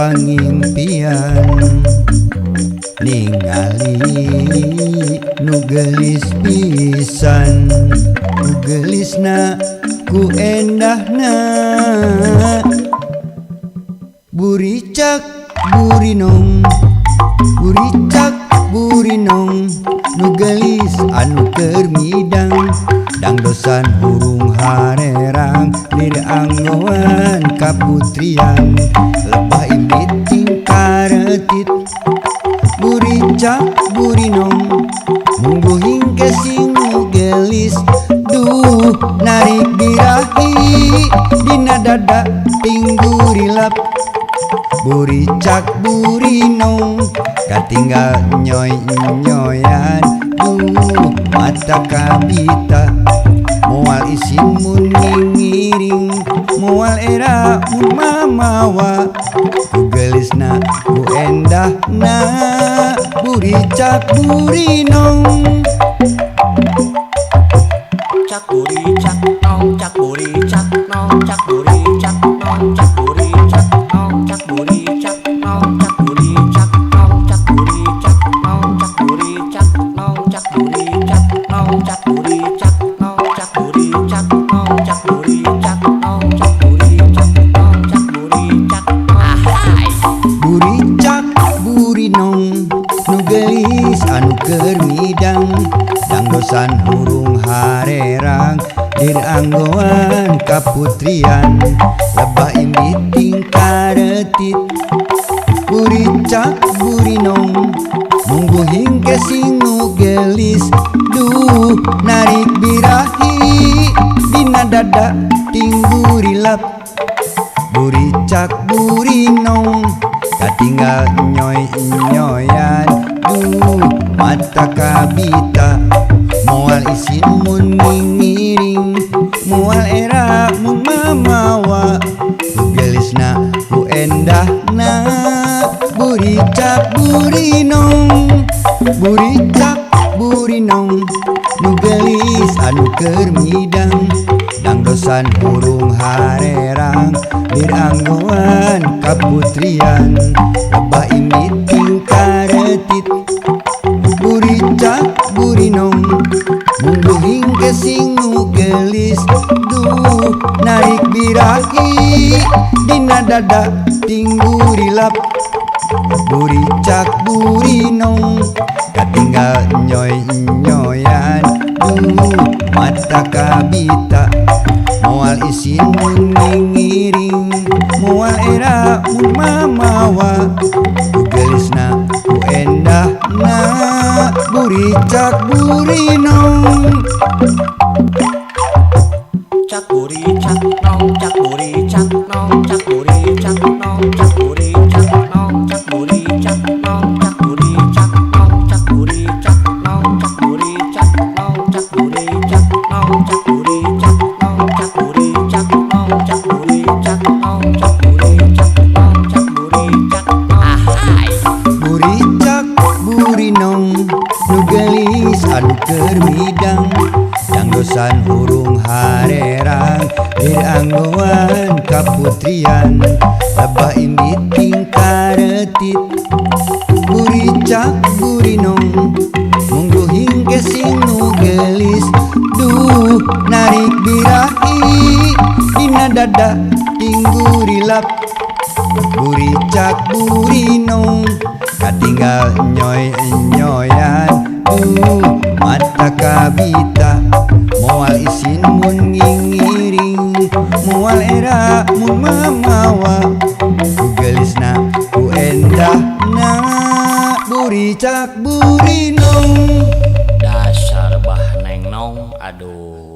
Pangimpian ningali nu geulis pisan, nu geulisna ku endahna. Buricak burinong, buricak burinong, nu geulis anu keur midang. Dangdosan hurung harerang, lir anggoan kaputrian. Lebah imbit tingkaretit, buricak burinong, mungguh hingke sing nu geulis. Duh narik birahi dina dada tinggurilap. Buricak burinong katinggal nyoy nyoyan. Duh mata kabita moal isin mun ngiring, moal era mun mamawa. Ku geulisna ku endahna, buricak burinong. Cak buricak nong, cak buricak nong, cak buricak nong, cak buricak nong, cak buricak nong, cak buricak nong, cak buricak nong, cak buricak nong, cak buricak nong, cak buricak nong, cak buricak nong, cak buricak nong, cak buricak nong, cak buricak. Ahai. Buricak burinong, nu geulis anu keur midang. Dangdosan hurung harerang, lir anggoan kaputrian. Lebah imbit tingkaretit, buricak burinong, mungguh hingke sing nu geulis. Duh narik birahi dina dada tinggurilap. Buricak burinong katinggal nyoy nyoyan. Duh mata kabita moal isin mun ngiring, moal era mun mamawa. Ku geulisna ku endahna, buricak burinong. Buricak burinong, nu geulis anu keur midang. Dangdosan hurung harerang, lir anggoan kaputrian. Lebah imbit tingkaretit, buricak burinong, mungguh hingke sing nu geulis. Duh narik birahi dina dada tinggurilap. Buricak burinong katinggal nyoy nyoyan. Duh mata kabita moal isin mun ngiring, moal era mun mamawa. Ku geulisna ku endahna, buricak burinong. Cak buricak nong, cak buricak nong, cak buricak nong, cak buricak nong, cak buricak nong, cak buricak nong, cak buricak nong, cak buricak nong, cak buricak nong, cak buricak nong, cak buricak nong, cak buricak nong, cak buricak nong, cak buricak. Ahai. Buricak burinong, nu geulis anu keur midang. Dangdosan hurung harerang, lir anggoan kaputrian. Lebah imbit tingkaretit, buricak burinong, mungguh hingke sing nu geulis. Duh narik birahi dina dada tinggurilap. Buricak burinong katinggal nyoy nyoyan. Duh mata kabita moal isin mun ngiring, moal era mun mamawa. Ku geulisna ku endahna, buricak burinong. Dasar bah neng nong, aduh.